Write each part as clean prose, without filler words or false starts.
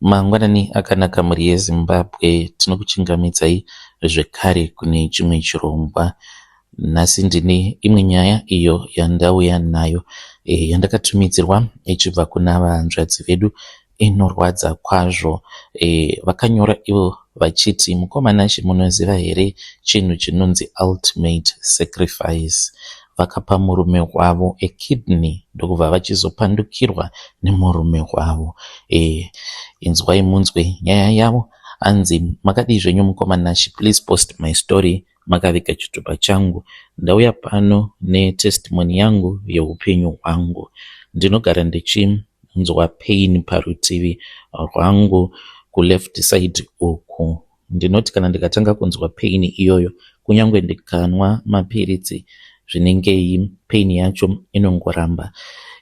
Mangwanani akanaka mhuri yeZimbabwe, tinokuchingamidzai zvekare kune chimwe chirongwa. Nhasi ndine imwe nyaya iyo yandauya nayo yandakatumidzirwa ichibva kuna vahanzvadzi vedu inorwadza kwazvo. Vakanyora ivo vachiti mukoma Nashe munoziva here chinhu chinonzi ultimate sacrifice? Vakapa murume wavo a kidney ndokubva vachizopandukirwa nemurume wavo. Inzwai munzwe nyaya yavo. Hanzi makadii zvenyu mukoma Nashe, please post my story makaviga chitupa changu. Ndauya pano netestimony yangu yeupenyu hwangu. Ndinogara ndichinzwa pain parutivi rwangu kuleft side uku. Ndinoti kana ndikatanga kunzwa pain iyoyo kunyange ndikanwa mapiritsi zvinengei pain yacho inongoramba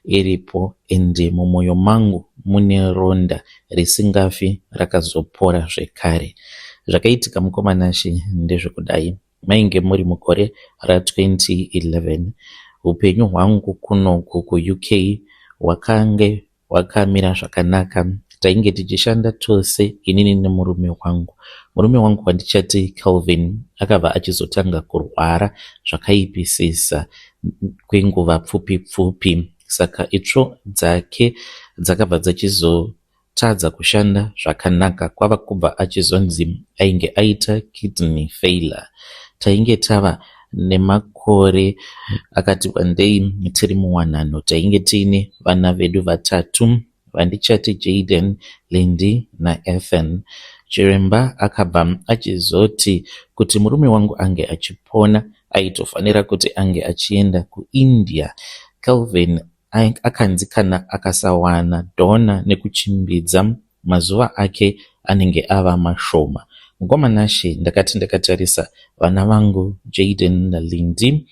iripo ende mumwoyo mangu mune ronda risingafi rakazopora zvekare. Zvakaitika mukoma Nashe ndezvekudai. Mainge muri mugore ra2011. Hupenyu hwangu kunoku kuUK hwakange hwakamira zvakanaka. Tainge tichishanda tose inini nemurume wangu. Murume wangu wandichati Kelvin akabva achizotanga kurwara zvakaipisisa kwenguva pfupi pfupi. Saka itsvo dzake dzakabva dzachizotadza kushanda zvakanaka kwava kubva achizonzi ainge aita kidney failure. Tainge tava nemakore akati wandei tiri muwanano. Tainge tiine vana vedu vatatu vandichati Jayden, Lindy naEthan. Chiremba akabva achizoti kuti murume wangu ange achipona aitofanira kuti ange achienda kuIndia. Kelvin akanzi kana akasawana dhona nekuchimbidza mazuva ake anenge ava mashoma. Mukoma Nashe ndakati ndakatarisa vana vangu Jayden naLindy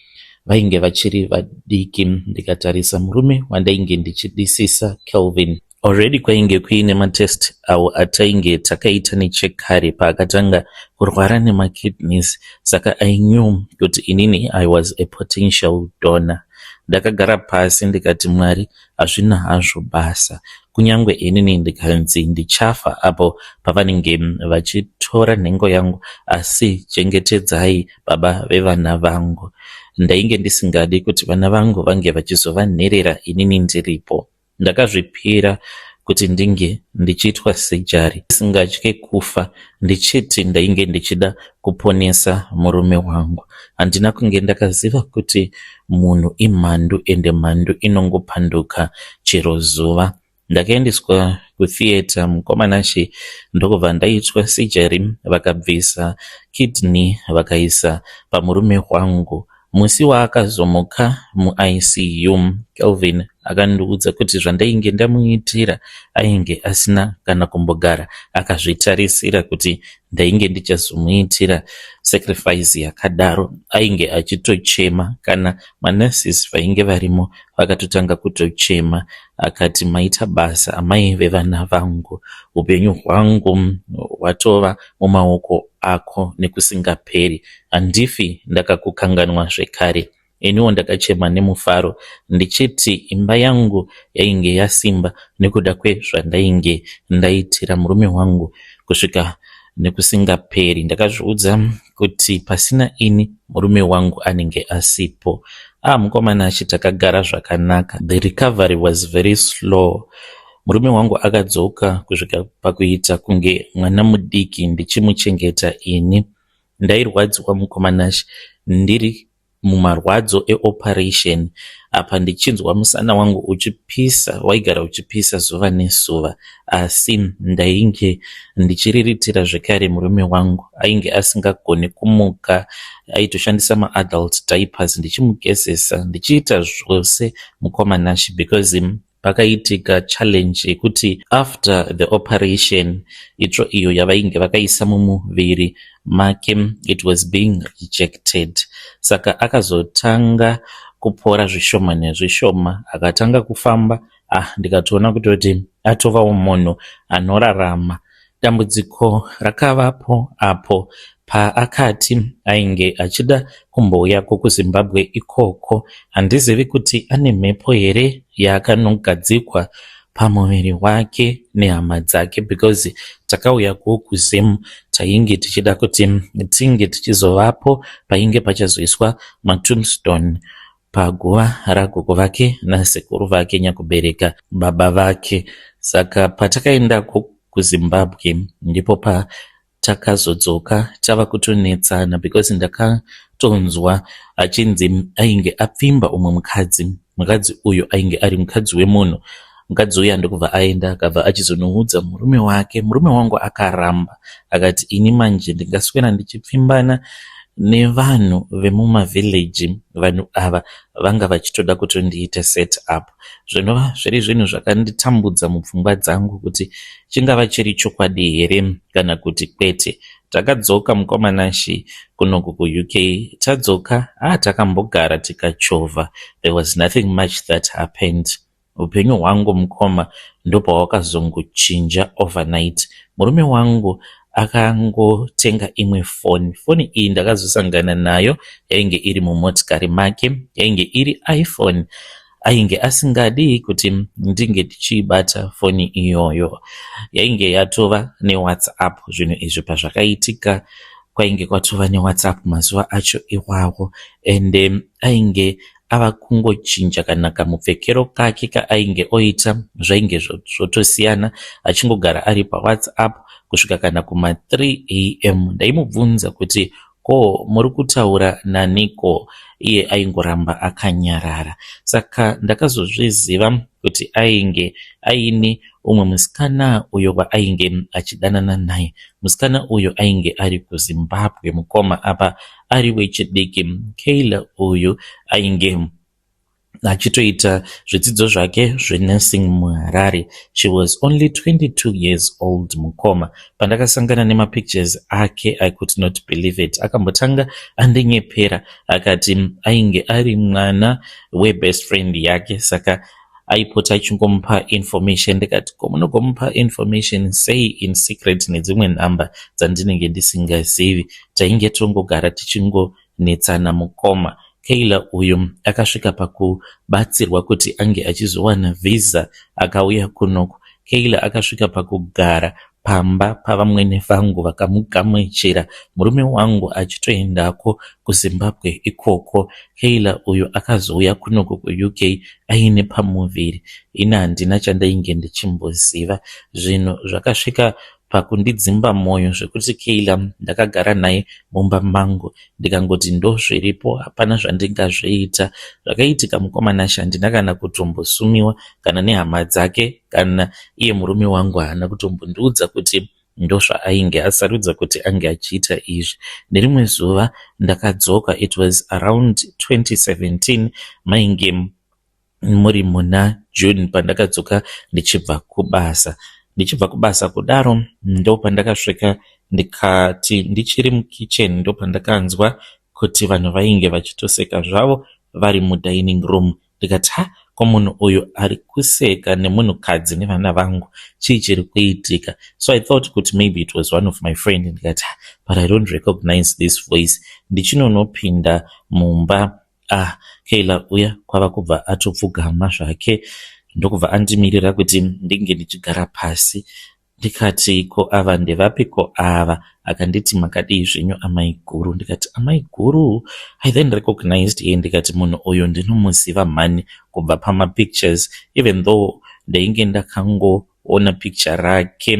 vainge vachiri vadiki ndikatarisa murume wandainge ndichidisisa Kelvin. Already kwainge kuine matest awo atainge takaita nechekare paakatanga kurwara nemakidneys saka I knew kuti inini I was a potential donor. Ndakagara pasi ndikati Mwari hazvina hazvo basa kunyange inini ndikanzi ndichafa apo pavanenge vachitora nhengo yangu asi chengetedzai baba vevana vangu. Ndainge ndisingadi kuti vana vangu vange vachizova nherera inini ndiripo. Ndakazvipira kuti ndinge ndichiitwa sejari ndisingatye kufa ndichiti ndainge ndichida kuponesa murume wangu. Handina kunge ndakaziva kuti munhu imhandu ende mhandu inongopanduka chero zuva. Ndakaendeswa kutheatre mukoma Nashe ndokubva ndaitwa sejari vakabvisa kidney vakaisa pamurume wangu. Musi waakazomuka muICU, Kelvin akandiudza kuti zvandainge ndamuitira ainge asina kana kumbogara akazvitarisira kuti ndainge ndichazomuitira sacrifice yakadaro. Ainge achitochema kana manurses vainge varimo vakatotanga kutochema. Akati maita basa amai vevana vangu, upenyu hwangu hwatova mumaoko ako nekusingaperi. Handifi ndakakukanganwa zvekare. Iniwo ndakachema nemufaro ndichiti imba yangu yainge yasimba nekuda kwezvandainge ndaitira murume wangu kusvika nekusingaperi. Ndakazviudza kuti pasina ini murume wangu anenge asipo. Ah, mukoma Nashe takagara zvakanaka. The recovery was very slow. Murume wangu akadzoka kusvika pakuita kunge mwana mudiki ndichimuchengeta ini. Ndairwadziwa mukoma Nashe ndiri mumarwadzo eoperation apa ndichinzwa musana wangu uchipisa waigara uchipisa zuva nezuva asi ndainge ndichiriritira zvekare murume wangu ainge asingagoni kumuka aitoshandisa maadult diapers ndichimugezesa ndichiita zvose mukoma Nashe because pakaitika challenge yekuti after the operation itsvo iyo yavainge vakaisa mumuviri make it was being rejected saka akazotanga kupora zvishoma nezvishoma akatanga kufamba ah ndikatoona kutoti atovawo munhu anorarama. Dambudziko rakavapo apo paakati ainge achida kumbouyako kuZimbabwe ikoko. Handizivi kuti ane mhepo here yaakanogadzikwa. pamuviri wake nehama dzake because takauya ko kuZim tainge tichida kuti tinge tichizovapo painge pachazoiswa matombstone paguva ragogo vake nasekuru vake nyakubereka baba vake. Saka patakaendako kuZimbabwe ndipo patakazodzoka tava kutonetsana because ndakatonzwa achinzi ainge apfimba umwe mukadzi. Mukadzi uyu ainge ari mukadzi wemunhu. Mukadzi uya ndokubva aenda akabva achizonoudza murume wake. Murume wangu akaramba akati ini manje ndingaswera ndichipfimbana nevanhu vemumavhileji. Vanhu ava vanga vachitoda kutondiita set up, zvinova zviri zvinhu zvakanditambudza mupfungwa dzangu kuti chingava chiri chokwadi here kana kuti kwete. Takadzoka mukoma Nashe kunoku kuUK. Tadzoka, takambogara tikachovha. There was nothing much that happened. Upenyu hwangu mukoma ndopahwakazongochinja overnight. Murume wangu akangotenga imwe foni. Foni iyi ndakazosangana nayo yainge iri mumotikari make, yainge iri iPhone. Ainge asingadi kuti ndinge ndichiibata foni iyoyo. Yainge yatova neWhatsApp. Zvinhu izvi pazvakaitika kwainge kwatova neWhatsApp mazuva acho iwawo, ende ainge ava kungochinja kana kamupfekero kake kaainge oita zvainge zvotosiyana, achingogara ari paWhatsApp kusvika kana kuma3 am. Ndaimubvunza kuti ko muri kutaura naniko, iye aingoramba akanyarara. Saka ndakazozviziva kuti ainge aine umwe musikana uyo waainge achidanana naye. Musikana uyu ainge ari kuZimbabwe mukoma, apa ari wechidiki. Kayla uyu ainge achitoita zvidzidzo zvake zvenursing muHarare. She was only 22 years old mukoma. Pandakasangana nemapictures ake, I could not believe it. Akambotanga andinyepera akati ainge ari mwana webest friend yake, saka aipota achingomupa information. Ndikati ko munogomupa information sei in secret nedzimwe nhamba dzandinenge ndisingazivi? Tainge tongogara tichingonetsana mukoma. Kayla uyu akasvika pakubatsirwa kuti ange achizowana visa, akauya kunoku. Kayla akasvika pakugara pamba pavamwene vangu vakamugamuchira, murume wangu achitoendako kuZimbabwe ikoko. Kayla uyu akazouya kunoku kuUK aine pamuviri. Ini handina chandainge ndichimboziva. Zvinhu zvakasvika pakundidzimba mwoyo zvekuti Kayla ndakagara naye mumba mangu ndikangoti ndozviripo, hapana zvandingazviita. Zvakaitika mukoma Nashe, handina kana kutombosumiwa kana nehama dzake, kana iye murume wangu haana kutombondiudza kuti ndozvaainge asarudza kuti ange achiita izvi. Nerimwe zuva ndakadzoka, it was around 2017, mainge muri muna June pandakadzoka ndichibva kubasa. Ndichibva kubasa kudaro ndopandakasvika ndikati ndichiri mukicheni, ndopandakanzwa kuti vanhu vainge vachitoseka zvavo vari mudining room. Ndikati ha, ko munhu uyu ari kuseka nemunhukadzi nevana vangu, chii chiri kuitika? So I thought kuti maybe it was one of my friend. Ndikati, but I don't recognize this voice. Ndichinonopinda mumba, ah, Kayla uya kwava kubva atopfugama zvake ndokubva andimirira kuti ndinge ndichigara pasi. Ndikati ko ava ndevapiko ava? Akanditi makadii zvenyu amai guru. Ndikati amai guru? I then recognized iye, ndikati munhu uyu ndinomuziva mhani kubva pamapictures, even though ndainge ndakangoona picture rake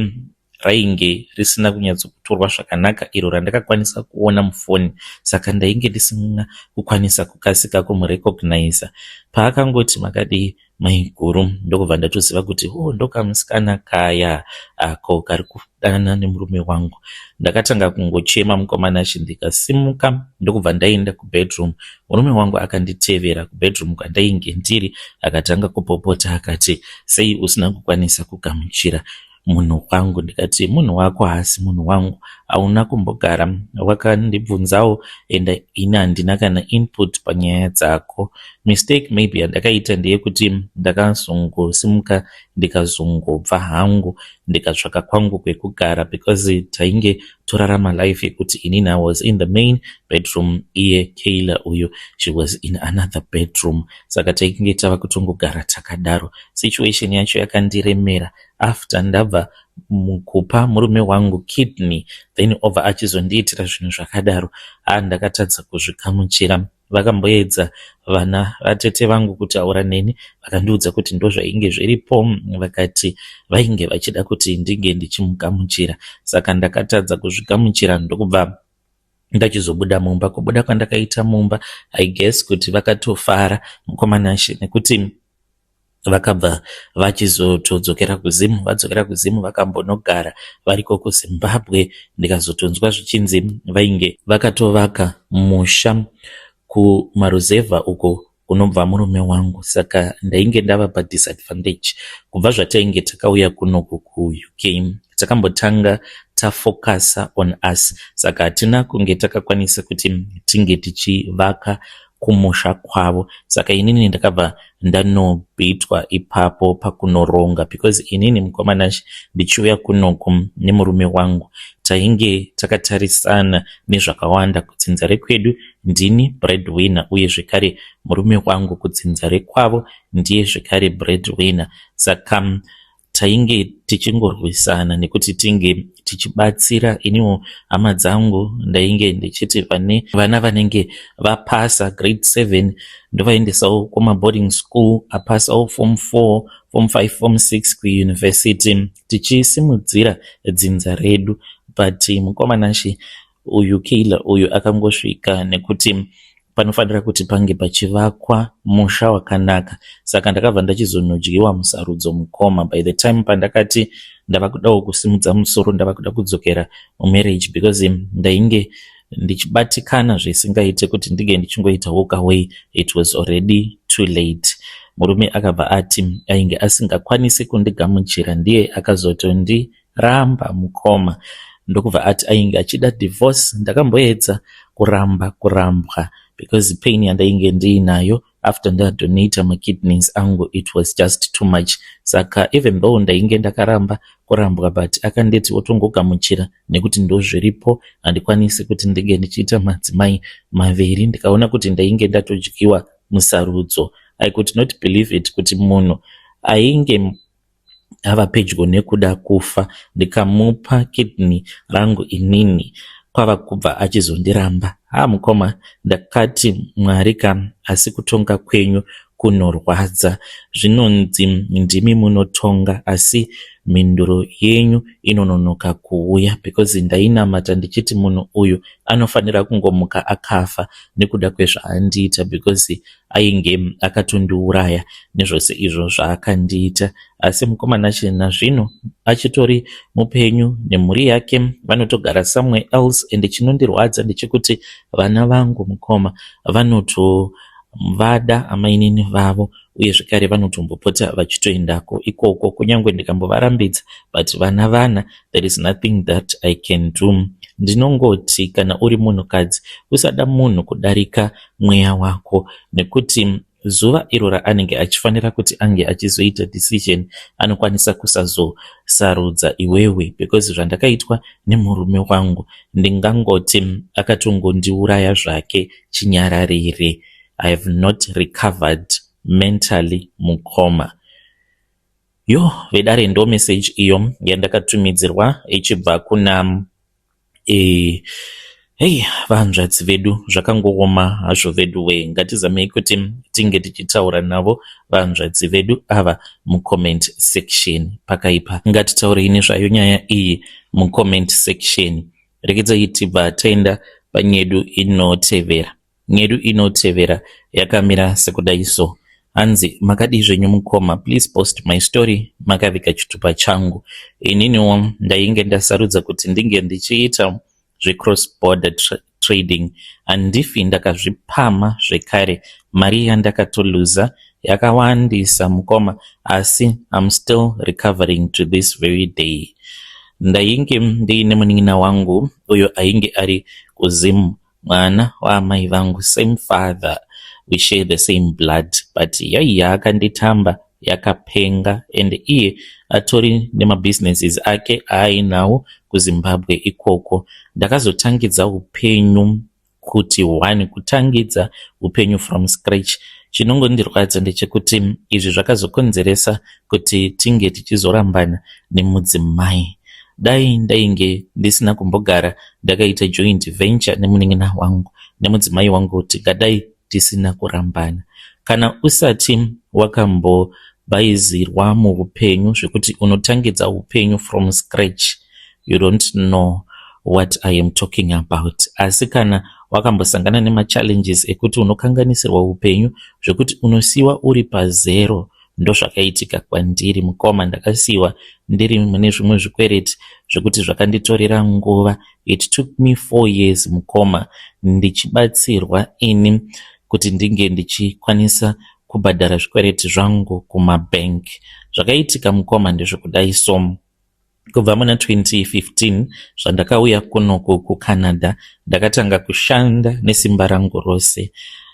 rainge risina kunyatsokutorwa zvakanaka, iro randakakwanisa kuona mufoni, saka ndainge ndisina kukwanisa kukasika kumurecogniza. Paakangoti makadii maiguru, ndokubva ndatoziva kuti o oh, ndokamusikana kaya ako kari kudanana nemurume wangu. Ndakatanga kungochema mukoma Nashe, ndikasimuka ndokubva ndaenda kubedroom. Murume wangu akanditevera kubedroom kwandainge ndiri, akatanga kupopota akati sei usina kukwanisa kugamuchira munhu wangu? Ndikati munhu wako haasi munhu wangu. Hauna kumbogara wakandibvunzawo and ini handina kana input panyaya dzako. Mistake maybe yandakaita ndeyekuti ndakazongosimuka ndikazongobva hangu, ndikatsvaka kwangu kwekugara, because tainge torarama life yekuti inini I was in the main bedroom, iye Kayla uyu, she was in another bedroom, saka tainge tava kutongogara takadaro. Situation yacho yakandiremera after ndabva mukupa murume wangu kidney, then obva achizondiitira zvinhu zvakadaro. Ha, ndakatadza kuzvikamuchira. Vakamboedza vana vatete vangu kutaura neni, vakandiudza kuti ndozvainge zviripo, vakati vainge vachida kuti ndinge ndichimugamuchira, saka ndakatadza kuzvigamuchira, ndokubva ndachizobuda mumba. Kubuda kwandakaita mumba, I guess kuti vakatofara, mukoma Nashe, nekuti vakabva vachizotodzokera kuZimu. Vadzokera kuZimu, vakambonogara variko kuZimbabwe. Ndikazotonzwa zvichinzi vainge vakatovaka musha kumaruzevha uko kunobva murume wangu, saka ndainge ndava padisadvantage. Kubva zvatainge takauya kunoku kuUK, takambotanga tafocusa on us, saka hatina kunge takakwanisa kuti tinge tichivaka kumusha kwavo. Saka inini ndakabva ndanobhitwa ipapo pakunoronga, because inini, mukoma Nashe, ndichiuya kunoku nemurume wangu, tainge takatarisana nezvakawanda. Kudzinza rekwedu ndini breadwinner, uye zvekare murume wangu kudzinza rekwavo ndiye zvekare breadwinner, saka tainge tichingorwisana nekuti tinge tichibatsira. Iniwo hama dzangu ndainge ndichiti vane vana vanenge vapasa grade 7 ndovaendesawo kumaboarding school, apasawo form 4, form 5, form 6 kuuniversity, tichisimudzira dzinza redu. But mukoma Nashe, uyu Kayla uyu akangosvika nekuti panofanira kuti pange pachivakwa musha wakanaka, saka ndakabva ndachizonodyiwa musarudzo, mukoma. By the time pandakati ndava kudawo kusimudza musoro, ndava kuda kudzokera mumarriage, because ndainge ndichibatikana zvisingaite kuti ndinge ndichingoita walk away, it was already too late. Murume akabva ati ainge asingakwanisi kundigamuchira, ndiye akazotondiramba, mukoma, ndokubva ati ainge achida divorce. Ndakamboedza kuramba kurambwa because pain yandainge ndiinayo after ndadonata makidneys angu, it was just too much. Saka even though ndainge ndakaramba kurambwa, but akanditi otongogamuchira nekuti ndozviripo, handikwanisi kuti ndinge ndichiita madzimai maviri. Ndikaona kuti ndainge ndatodyiwa musarudzo. I could not believe it kuti munhu ainge ava pedyo nekuda kufa, ndikamupa kidney rangu inini, kwava kubva achizondiramba. Ha, mukoma, ndakati Mwari ka, asi kutonga kwenyu kunorwadza. Zvinonzi ndimi munotonga, asi mhinduro yenyu inononoka kuuya, because ndainamata ndichiti munhu uyu anofanira kungomuka akafa nekuda kwezvaandiita, because ainge akatondiuraya nezvose izvo zvaakandiita. Asi mukoma Nashe, nazvino achitori mupenyu nemhuri yake, vanotogara somewhere else. And chinondirwadza ndechekuti vana vangu, mukoma, vanotovada amainini vavo, uye zvekare vanotombopota vachitoendako ikoko kunyange ndikambovarambidza, but vana vana, there is nothing that I can do. Ndinongoti kana uri munhukadzi, usada munhu kudarika mweya wako, nekuti zuva iro raanenge achifanira kuti ange achizoita decision, anokwanisa kusazosarudza iwewe, because zvandakaitwa nemurume wangu, ndingangoti akatongondiuraya zvake chinyararire. I have not recovered mentally, mukoma. Yo, vedare, ndo message iyo yandakatumidzirwa ichibva kuna hei, vanzvadzi vedu. Zvakangooma hazvo vedu we. Ngatizamei kuti tinge tichitaura navo vanzvadzi vedu ava mucomment section. Pakaipa, ngatitaurei nezvayo nyaya iyi mucomment section. Rekedzai tibva taenda panyedu inotevera. Nyedu inotevera yakamira sekudai so. Hanzi, "Makadii zvenyu mukoma? Please post my story makaviga chitupa changu. Ininiwo ndainge ndasarudza kuti ndinge ndichiita zvecross border trading. Handifi ndakazvipama zvekare. Mari yandakatoluza yakawandisa, mukoma, asi I'm still recovering to this very day. Ndainge ndiine munin'ina wangu uyo ainge ari kuZim, mwana waamai vangu, same father, we share the same blood, but yaiya akanditamba yakapenga and iye atori nemabusinesses ake aainawo kuZimbabwe ikoko. Ndakazotangidza upenyu kuti one kutangidza upenyu from scratch. Chinongondirwadza ndechekuti izvi zvakazokonzeresa kuti tinge tichizorambana nemudzimai. Dai ndainge ndisina kumbogara ndakaita joint venture nemunin'ina wangu nemudzimai wangu, tingadai tisina kurambana. Kana usati wakambobhaizirwa muupenyu zvekuti unotangidza upenyu from scratch, you don't know what I am talking about. Asi kana wakambosangana nemachallenges ekuti unokanganisirwa upenyu zvekuti unosiyiwa uri pazero, ndozvakaitika kwandiri mukoma. Ndakasiyiwa ndiri mune zvimwe zvikwereti zvekuti zvakanditorera nguva. It took me 4 years, mukoma, ndichibatsirwa ini kuti ndinge ndichikwanisa kubhadhara zvikwereti zvangu kumabhengi. Zvakaitika, mukoma, ndezvekudai. So kubva muna 2015 zvandakauya kunoku kuCanada, ndakatanga kushanda nesimba rangu rose.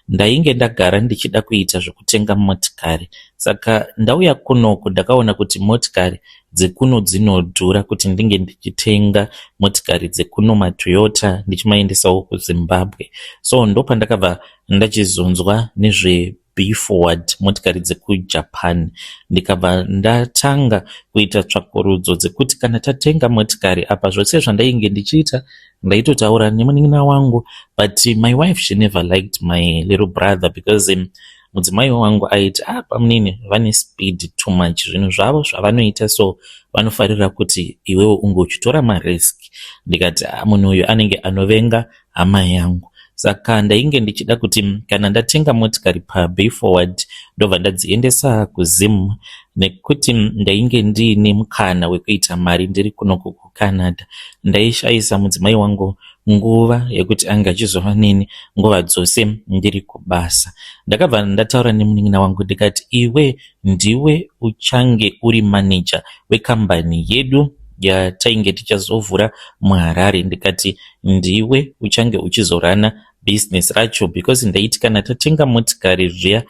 Ndainge ndagara ndichida kuita zvekutenga motikari, saka ndauya kunoku ndakaona kuti motikari dzekuno dzinodhura. Kuti ndinge ndichitenga motikari dzekuno, maToyota, ndichimaendesawo kuZimbabwe. So ndopandakabva ndachizonzwa nezve Be-Forward, motikari dzekuJapan. Ndikabva ndatanga kuita tsvakurudzo dzekuti kana tatenga motikari apa, zvose zvandainge ndichiita ndaitotaura nemunin'ina wangu, but my wife, she never liked my little brother because mudzimai wangu aiti, "Ah, pamunini vane speed too much, zvinhu zvavo zvavanoita, so vanofarira kuti iwewe unge uchitora marisk." Ndikati, "Ah, munhu uyu anenge anovenga hama yangu." Saka ndainge ndichida kuti kana ndatenga motikari paBe-Forward, ndobva ndadziendesa kuZim, nekuti ndainge ndiine mukana wekuita mari ndiri kunoku kuCanada. Ndaishayisa mudzimai wangu nguva yekuti ange achizova neni nguva dzose ndiri kubasa. Ndakabva ndataura nemunin'ina wangu ndikati, "Iwe ndiwe uchange uri maneja wekambani yedu yatainge tichazovhura muHarare." Ndikati, "Ndiwe uchange uchizorana bhizinesi racho," because ndaiti kana tatenga motikari zviya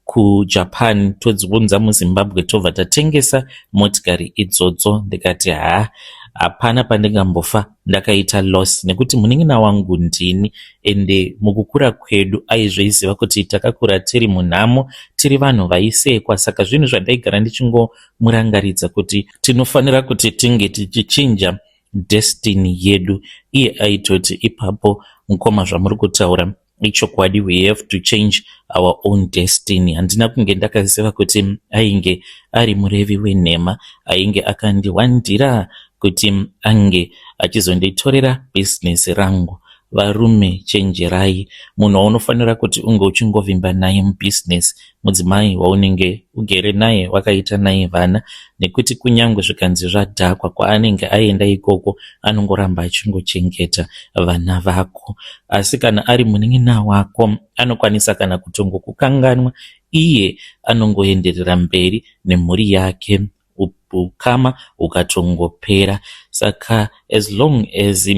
kuJapan, todziunza muZimbabwe, tobva tatengesa motikari idzodzo. Ndikati, "Ha, hapana pandingambofa ndakaita loss, nekuti munin'ina wangu ndini, ende mukukura kwedu aizviziva kuti takakura tiri munhamo, tiri vanhu vaisekwa." Saka zvinhu zvandaigara ndichingomurangaridza kuti tinofanira kuti tinge tichichinja destiny yedu. Iye aitoti, "Ipapo mukoma, zvamuri kutaura ichokwadi, we have to change our own destiny." Handina kunge ndakaziva kuti ainge ari murevi wenhema, ainge akandiwandira kuti ange achizonditorera bhizinesi rangu. Varume, chenjerai. Munhu waunofanira kuti unge uchingovimba naye mubhizinesi mudzimai waunenge ugere naye, wakaita naye vana, nekuti kunyange zvikanzi zvadhakwa, kwaanenge aenda ikoko anongoramba achingochengeta vana vako. Asi kana ari munin'ina wako, anokwanisa kana kutongokukanganwa, iye anongoenderera mberi nemhuri yake, ukama hukatongopera. Saka as long as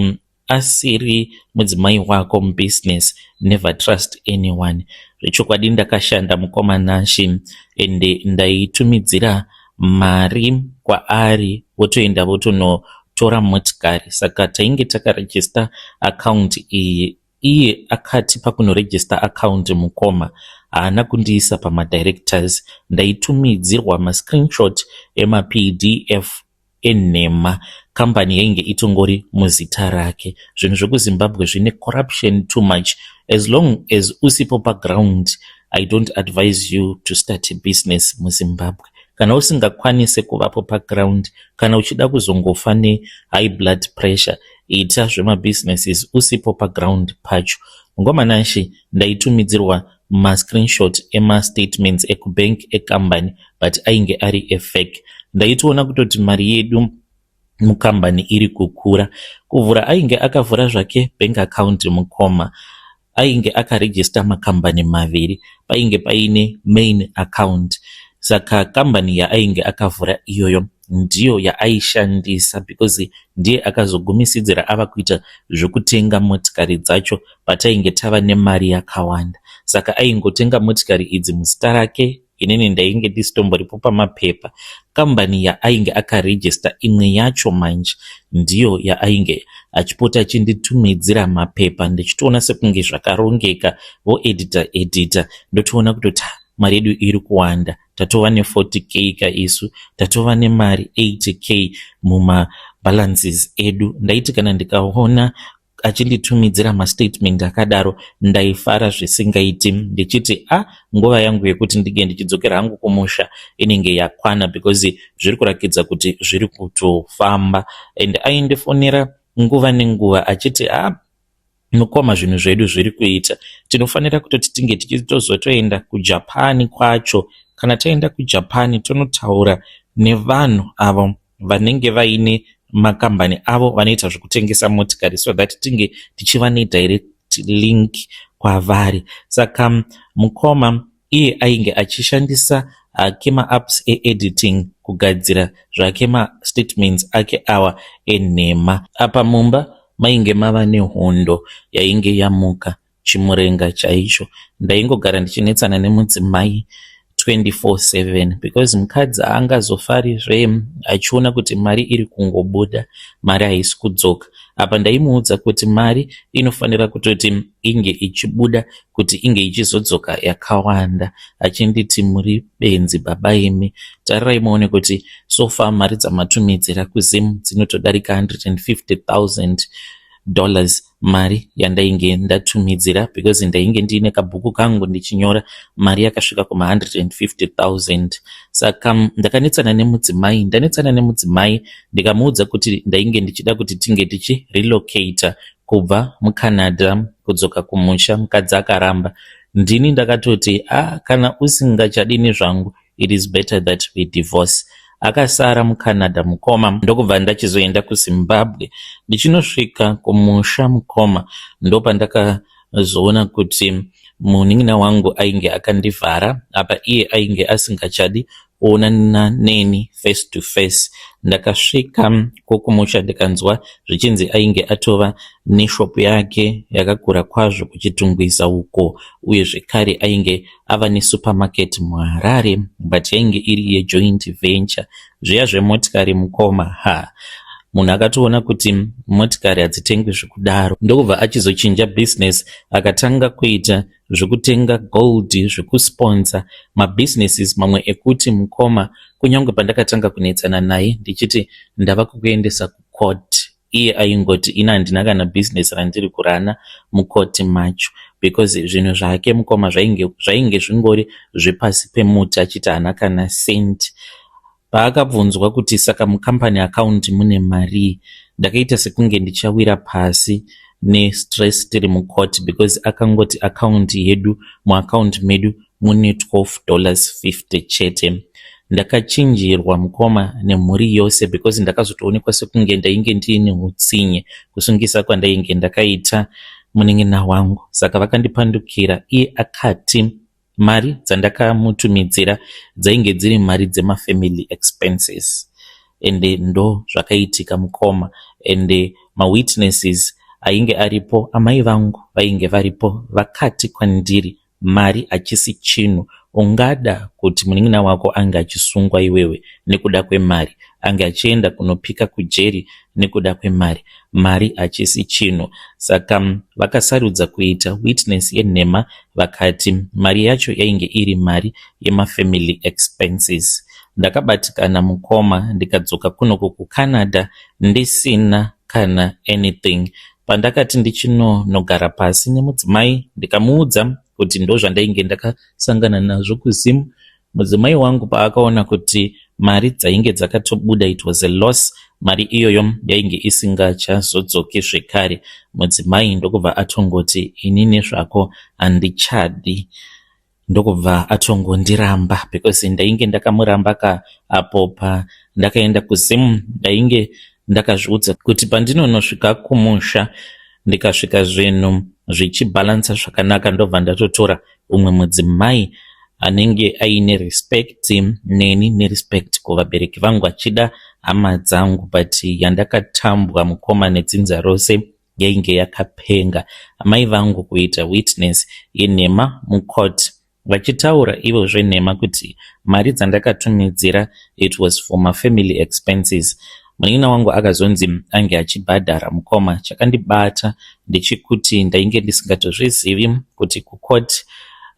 asiri mudzimai wako mubusiness, never trust anyone. Zvechokwadi ndakashanda, mukoma Nashi, ende ndaitumidzira mari kwaari, votoenda votonotora motikari. Saka tainge takarejista account iyi. Iye akati pakunorejista account, mukoma, haana kundiisa pamadirectors. Ndaitumidzirwa mascreenshot emaPDF enhema, kambani yainge itongori muzita rake. Zvinhu zvekuZimbabwe zvine corruption too much. As long as usipo paground, I don't advise you to start a business muZimbabwe kana usingakwanisi kuvapo paground. Kana uchida kuzongofa nehigh blood pressure, ita zvemabusinesses usipo paground pacho. Mukoma Nashi, ndaitumidzirwa mascreenshot emastatements ekubank ekambani, but ainge ari efake. Ndaitoona kutoti mari yedu mukambani iri kukura. Kuvhura ainge akavhura zvake bank account, mukoma, ainge akarejista makambani maviri. Painge paine main account, saka kambani yaainge akavhura iyoyo ndiyo yaaishandisa because ndiye akazogumisidzira ava kuita zvekutenga motikari dzacho patainge tava nemari yakawanda. Saka aingotenga motikari idzi muzita rake, inini ndainge ndisitomboripo pamapepa. Kambani yaainge akarejista imwe yacho manje ndiyo yaainge achipota achinditumidzira mapepa, ndichitoona sekunge zvakarongeka, voedita edita, ndotoona kutoti mari yedu iri kuwanda, tatova ne40K ka isu, tatova nemari 80K mumabalances edu. Ndaiti kana ndikaona achinditumidzira mastatement akadaro, ndaifara zvisingaiti, ndichiti a nguva yangu yekuti ndinge ndichidzokera hangu kumusha inenge yakwana, because zviri kurakidza kuti zviri kutofamba. And aindifonera nguva nenguva achiti, "A mukoma, zvinhu zvedu zviri kuita, tinofanira kutoti tinge tichitozotoenda kuJapan kwacho. Kana taenda kuJapan, tonotaura nevanhu avo vanenge vaine makambani avo vanoita zvekutengesa motikari, so that tinge tichiva nedirect link kwavari." Saka mukoma iye ainge achishandisa hake maapps eediting kugadzira zvake mastatements ake awa enhema. Apa mumba mainge mava nehondo yainge yamuka, chimurenga chaicho. Ndaingogara ndichinetsana nemudzimai 24/7 because mukadzi haangazofarizve achiona kuti mari iri kungobuda, mari haisi kudzoka. Apa ndaimuudza kuti mari inofanira kutoti inge ichibuda kuti inge ichizodzoka yakawanda, achinditi, "Muri benzi baba imi, tarirai muone kuti so far mari dzamatumidzira kuZim dzinotodarika $150,000." Mari yandainge ndatumidzira, because ndainge ndiine kabhuku kangu ndichinyora, mari yakasvika kuma150 000. Saka ndakanetsana nemudzimai, ndanetsana nemudzimai, ndikamuudza kuti ndainge ndichida kuti tinge tichirelocata kubva muCanada kudzoka kumusha. Mukadzi akaramba. Ndini ndakatoti, "A ah, kana usingachadini zvangu, it is better that we divorce." Akasara muCanada mukoma, ndokubva ndachizoenda kuZimbabwe. Ndichinosvika kumusha mukoma, ndopandakazoona kuti munin'ina wangu ainge akandivhara. Apa iye ainge asingachadi kuonana neni face to face. Ndakasvika kwokumusha, ndikanzwa zvichinzi ainge atova neshopu yake yakakura kwazvo kuChitungwiza uko, uye zvekare ainge ava nesupermarket muHarare, but yainge iri yejoint venture. Zviya zvemotikari mukoma, ha, munhu akatoona kuti motikari hadzitengwi zvekudaro, ndokubva achizochinja business, akatanga kuita zvekutenga gold, zvekusponsa mabusinesses mamwe ekuti mukoma, kunyange pandakatanga kunetsana naye ndichiti ndava kukuendesa kucourt, iye aingoti, "Ina handina kana bhizinesi randiri kurana mukoti macho," because zvinhu zvake mukoma zvainge zvingori zvepasi pemuti, achiti haana kana senti. Paakabvunzwa kuti saka mucompany account mune marii, ndakaita sekunge ndichawira pasi nestress tiri mucourt, because akangoti account yedu, muaccount medu mune $12.50 chete. Ndakachinjirwa mukoma nemhuri yose, because ndakazotoonekwa sekunge ndainge ndiine utsinye kusungisa kwandainge ndakaita munin'ina wangu. Saka vakandipandukira. Iye akati mari dzandakamutumidzira dzainge dziri mari dzemafamily expenses, ende ndo zvakaitika mukoma. Ende mawitnesses ainge aripo, amai vangu vainge varipo, vakati kwandiri, "Mari hachisi chinhu. Ungada kuti munin'ina wako ange achisungwa iwewe nekuda kwemari, ange achienda kunopika kujeri nekuda kwemari? Mari hachisi chinhu." Saka vakasarudza kuita witness yenhema, vakati mari yacho yainge iri mari yemafamily expenses. Ndakabatikana mukoma, ndikadzoka kunoku kuCanada ndisina kana anything. Pandakati ndichinonogara pasi nemudzimai, ndikamuudza kuti ndo zvandainge ndakasangana nazvo kuZim, mudzimai wangu paakaona kuti mari dzainge dzakatobuda, it was a loss, mari iyoyo yainge isingachazodzoki zvekare, mudzimai ndokubva atongoti, "Inini zvako handichadi," ndokubva atongondiramba, because ndainge ndakamuramba ka apo pandakaenda kuZim. Ndainge ndakazviudza kuti pandinonosvika kumusha, ndikasvika zvinhu zvichibhalansa zvakanaka, ndobva ndatotora umwe mudzimai. anenge aine respect neni nerespect kuvabereki vangu achida hama dzangu but yandakatambwa mukoma nedzinza rose yainge yakapenga. Amai vangu kuita witness yenhema mucourt vachitaura ivo zvenhema kuti mari dzandakatumidzira it was for mafamily expenses. Munin'ina wangu akazonzi ange achibhadhara mukoma. Chakandibata ndechekuti ndainge ndisingatozvizivi kuti kucourt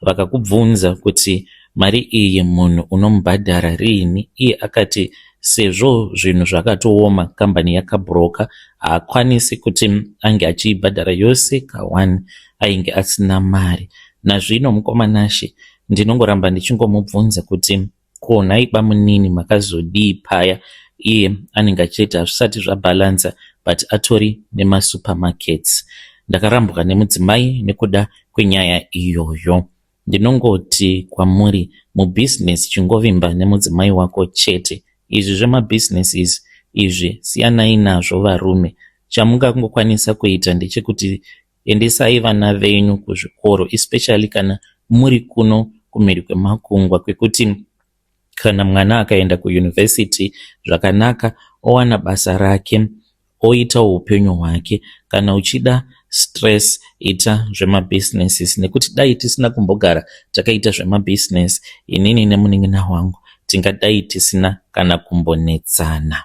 vakakubvunza kuti mari iyi munhu unomubhadhara riini, iye akati sezvo zvinhu zvakatooma kambani yakabhuroka haakwanisi kuti ange achiibhadhara yose ka1 ainge asina mari. Nazvino mukoma Nashe ndinongoramba ndichingomubvunza kuti ko nhai bamunini makazodii paya iye anenge achiti hazvisati zvabhalansa but atori nemasupermarkets. Ndakarambwa nemudzimai nekuda kwenyaya iyoyo. Ndinongoti kwamuri mubusiness chingovimba nemudzimai wako chete. Izvi zvemabusinesses izvi siyanai nazvo varume. Chamungangokwanisa kuita ndechekuti endesai vana venyu kuzvikoro especially kana muri kuno kumhiri kwemakungwa kwekuti kana mwana akaenda kuuniversity zvakanaka owana basa rake oitawo upenyu hwake. Kana uchida stress ita zvemabusinesses nekuti dai tisina kumbogara takaita zvemabusiness inini nemunin'ina wangu tingadai tisina kana kumbonetsana.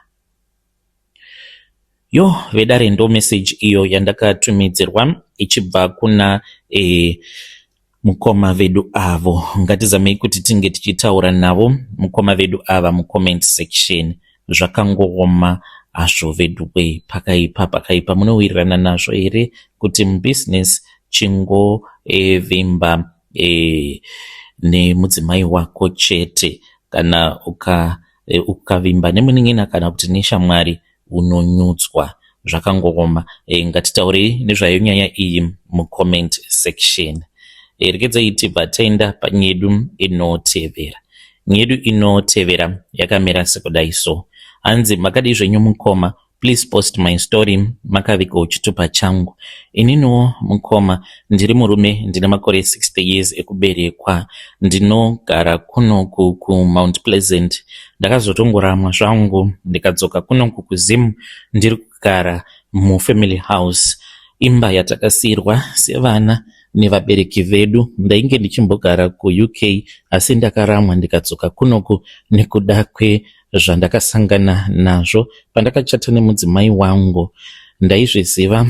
Yo vedare ndo message iyo yandakatumidzirwa ichibva kuna mukoma vedu avo. Ngatizamei kuti tinge tichitaura navo mukoma vedu ava mucomment section. Zvakangooma hazvo vedu we, pakaipa pakaipa. Munowirirana nazvo here kuti mubusiness chingovimba nemudzimai wako chete? Kana ukavimba nemunin'ina kana kuti neshamwari unonyudzwa. Zvakangooma. Ngatitaurei nezvayo nyaya iyi mucomment section. Regedzai tibva taenda panyedu inotevera. Nyedu inotevera yakamira sekudai so. Hanzi makadii zvenyu mukoma, please post my story makavigawo chitupa changu. Ininiwo mukoma ndiri murume ndine makore 60 years ekuberekwa. Ndinogara kunoku kuMount Pleasant. Ndakazotongoramwa zvangu ndikadzoka kunoku kuZim. Ndiri kugara mufamily house, imba yatakasiyirwa sevana nevabereki vedu. Ndainge ndichimbogara kuUK asi ndakaramwa ndikadzoka kunoku nekuda kwezvandakasangana nazvo pandakachata nemudzimai wangu. Ndaizviziva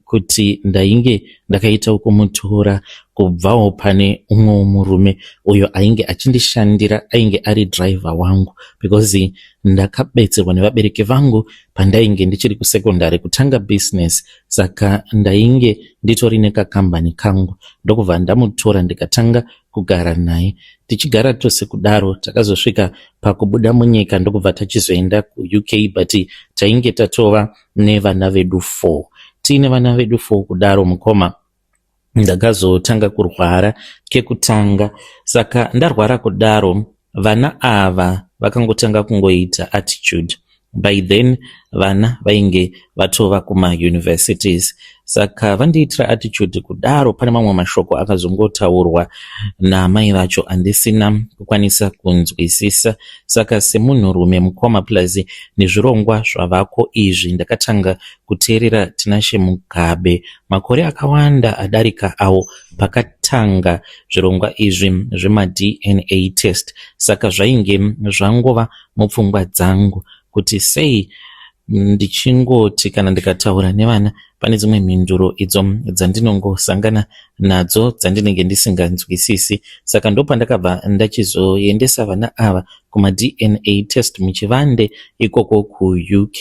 kuti ndainge ndakaita kumutora kubvawo pane umwewo murume uyo ainge achindishandira, ainge ari driver wangu, because ndakabetserwa nevabereki vangu pandainge ndichiri kusekondari kutanga business. Saka ndainge nditori nekakambani kangu, ndokubva ndamutora ndikatanga kugara naye. Tichigara tose kudaro, takazosvika pakubuda munyika ndokubva tachizoenda kuUK, but tainge tatova nevana vedu 4. Tiine vana vedu 4 kudaro mukoma, ndakazotanga kurwara kekutanga. Saka ndarwara kudaro, vana ava vakangotanga kungoita attitude. By then vana vainge vatova kumauniversities. Saka vandiitira attitude kudaro, pane mamwe mashoko akazongotaurwa naamai vacho andisina kukwanisa kunzwisisa. Saka semunhurume mukoma, plus nezvirongwa zvavako izvi, ndakatanga kuteerera Tinashe Mugabe makore akawanda adarika awo pakatanga zvirongwa izvi zvemaDNA test. Saka zvainge zvangova mupfungwa dzangu kuti sei ndichingoti kana ndikataura nevana pane dzimwe mhinduro idzo dzandinongosangana nadzo dzandinenge ndisinganzwisisi. Saka ndopandakabva ndachizoendesa vana ava kumaDNA test muchivande ikoko kuUK.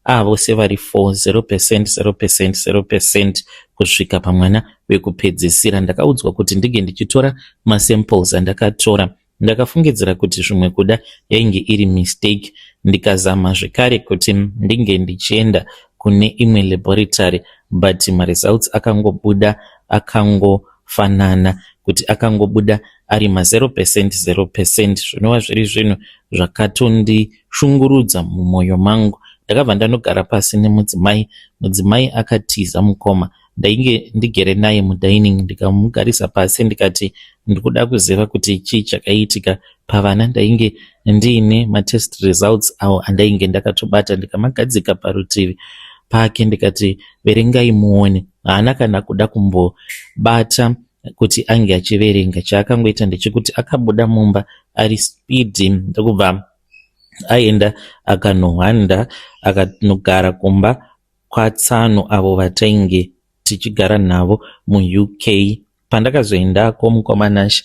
Avo sevari 4, 0%, 0%, 0% kusvika pamwana wekupedzisira. Ndakaudzwa kuti ndinge ndichitora masamples andakatora. Ndakafungidzira kuti zvimwe kuda yainge iri mistake, ndikazama zvekare kuti ndinge ndichienda kune imwe laboratory, but maresults akangobuda akangofanana, kuti akangobuda ari ma0%, 0%, zvinova zviri zvinhu zvakatondishungurudza mumwoyo mangu. Ndakabva ndanogara pasi nemudzimai. Mudzimai akatiza mukoma. Ndainge ndigere naye mudining, ndikamugarisa pasi, ndikati ndikuda kuziva kuti chii chakaitika pavana. Ndainge ndiine matest results awo andainge ndakatobata, ndikamagadzika parutivi pake, ndikati verengai muone. Haana kana kuda kumbobata kuti ange achiverenga. Chaakangoita ndechekuti akabuda mumba ari speed, ndokubva aenda akanohwanda, akanogara kumba kwatsano avo vatainge tichigara navo muUK. Pandakazoendako, mukoma Nash,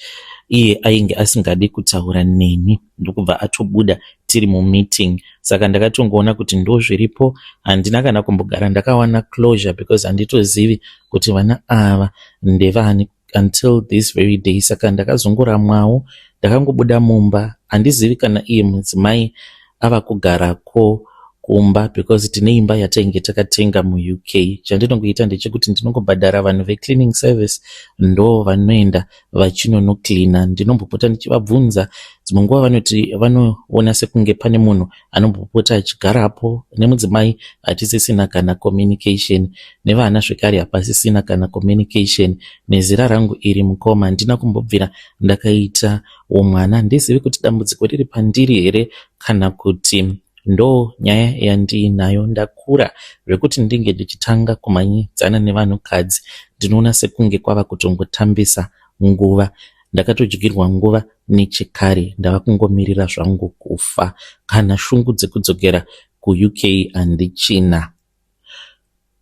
iye ainge asingadi kutaura neni, ndokubva atobuda tiri mumeeting. Saka ndakatongoona kuti ndo zviripo. Handina kana kumbogara ndakawana closure because handitozivi kuti vana ava ndevani until this very day. Saka ndakazongoramwawo, ndakangobuda mumba. Handizivi kana iye mudzimai ava kugarako kumba because tine imba yatainge takatenga muUK. Chandinongoita ndechekuti ndinongobhadhara vanhu vecleaning service, ndo vanoenda vachinonocleana. Ndinombopota ndichivabvunza, dzimwe nguva vanoti vanoona sekunge pane munhu anombopota achigarapo. Nemudzimai hatisisina kana communication, nevana zvekare hapasisina kana communication. Nezera rangu iri, mukoma, handina kumbobvira ndakaitawo mwana. Handizivi kuti dambudziko riri pandiri here kana kuti ndo nyaya yandiinayo. Ndakura zvekuti ndinge ndichitanga kumhanyidzana nevanhukadzi, ndinoona sekunge kwava kutongotambisa nguva. Ndakatodyirwa nguva nechekare, ndava kungomirira zvangu kufa. Kana shungu dzekudzokera kuUK handichina.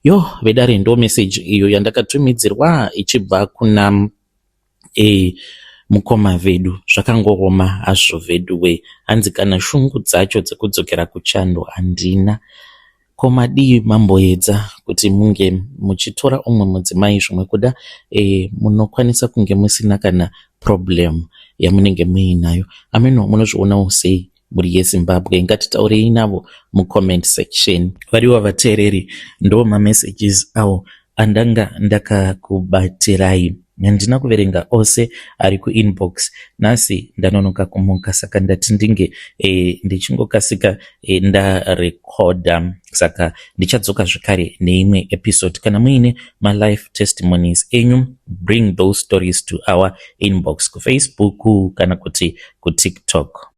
Yo vedare, ndo meseji iyo yandakatumidzirwa ichibva kuna mukoma vedu. Zvakangooma hazvo veduwe. Hanzi kana shungu dzacho dzekudzokera kuchando handina. Ko madii mamboedza kuti munge muchitora umwe mudzimai? Zvimwe kuda munokwanisa kunge musina kana problem yamunenge muinayo. Ameno, munozvionawo sei, mhuri yeZimbabwe? Ngatitaurei navo mucomment section. Variwa vateereri, ndo mamessages awo andanga ndakakubatirai. Handina kuverenga ose ari kuinbox. Nhasi ndanonoka kumuka, saka ndati ndinge ndichingokasika ndarekodha. Saka ndichadzoka zvekare neimwe episode. Kana muine malife testimonies enyu, bring those stories to our inbox kuFacebook kana kuti kuTikTok.